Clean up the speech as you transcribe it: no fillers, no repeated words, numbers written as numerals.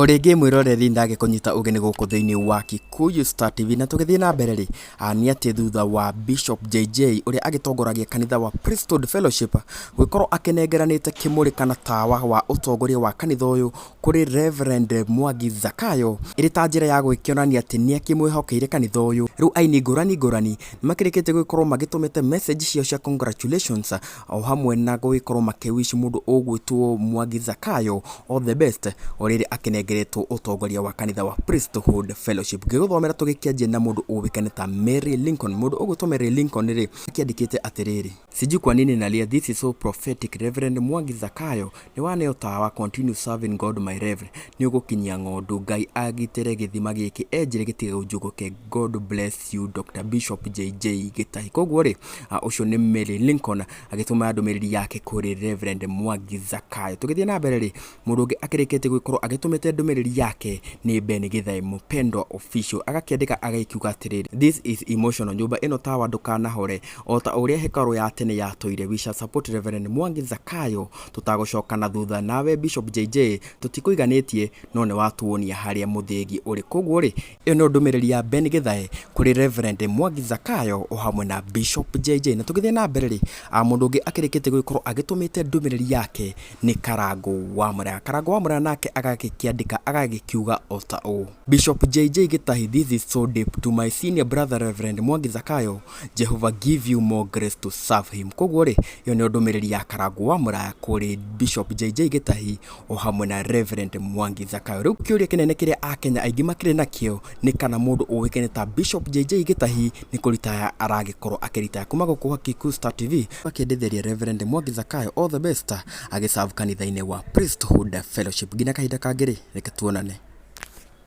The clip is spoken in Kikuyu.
Rĩngĩ mwĩroreri, ndagĩkũnyita ũgeni gũkũ thĩinĩ wa Kikuyu Star TV, na tũgĩthiĩ na mbere rĩ, nĩ atĩ thutha wa Bishop JJ ũrĩa agĩtongoragia kanitha wa Priesthood Fellowship gũgĩkorwo akĩnengeranĩte kĩmũrĩ kana tawa wa ũtongoria wa kanitha ũyũ kũrĩ Reverend Mwangi Zakayo ĩrĩ ta njĩra ya gwĩkĩonania atĩ nĩ akĩmwĩhokeire kanitha ũyũ. Rĩu aini ngũrani ngũrani nĩ makĩrĩkĩtie gũgĩkorwo magĩtũmĩte message ciao cia congratulations o hamwe na gũgĩkorwo makĩ wish mũndũ ũgwĩtwo Mwangi Zakayo all the best o rĩrĩ akĩnengeretwo ũtongoria wa kanitha wa Priesthood Fellowship. Ngĩgũthomera, tũgĩkĩanjia na mũndũ ũĩkaine ta Mary Lincoln. Mũndũ ũgwĩtwo Mary Lincoln rĩ, akĩandĩkĩte atĩrĩrĩ: "Sijui kwa nini nalia, this is so prophetic. Reverend Mwangi Zakayo, nĩ waneo tawa, continue serving God, my reverend, nĩ ũgũkinyia ng'ondu. Ngai agitĩre gĩthima gĩkĩ enjire gĩtige gũnjũgũke. God bless you, Dr. Bishop JJ Gĩtahi." Koguo rĩ, ũcio nĩ Mary Lincoln agĩtũma ndũmĩrĩri yake kũrĩ Reverend Mwangi Zakayo. Tũgĩthiĩ na mbere rĩ, mũndũ ũngĩ akĩrĩkĩtie gũgĩkorwo agĩtũmĩte ndũmĩrĩri yake nĩ Ben Githae Mũpendwa Official, agakĩandĩka agĩkiuga atĩrĩrĩ: "This is emotional. Nyũmba ĩno tawa ndũkanahore o ta ũrĩa hekarũ ya tene yatũire. We shall support Reverend Mwangi Zakayo, tũtagũcoka na thutha. Nawe Bishop JJ, tũtikũiganĩtie, no nĩ watuonia harĩa mũthĩgi ũrĩ." Koguo rĩ, ĩyo nĩyo ndũmĩrĩri ya Ben Githae kũrĩ Reverend Mwangi Zakayo o hamwe na Bishop JJ. Na tũgĩthiĩ na mbere rĩ, mũndũ ũngĩ akĩrĩkĩtie gũgĩkorwo agĩtũmĩte ndũmĩrĩri yake nĩ Karangũ wa Mũraya. Karangũ wa Mũraya nake agagĩkĩandĩka agagĩkiuga o ta ũũ: "Bishop JJ Gĩtahi, this is so deep. To my senior brother Reverend Mwangi Zakayo, Jehovah give you more grace to serve him." Koguo rĩ, ĩyo nĩyo ndũmĩrĩri ya Karangũ wa Mũraya kũrĩ Bishop JJ Gĩtahi o hamwe na Reverend Mwangi Zakayo. Rĩu kĩũria kĩnene kĩrĩa akenya aingĩ makĩrĩ nakĩo nĩ kana mũndũ ũĩkaine ta Bishop JJ Gĩtahi nĩ kũritaya aragĩkorwo akĩritaya. Kuma gũkũ Kikuyu Star TV, akĩendithĩria Reverend Mwangi Zakayo all the best agĩserve kanitha-inĩ wa Priesthood Fellowship. Nginya kahinda kangĩ rĩ, reke tuonane.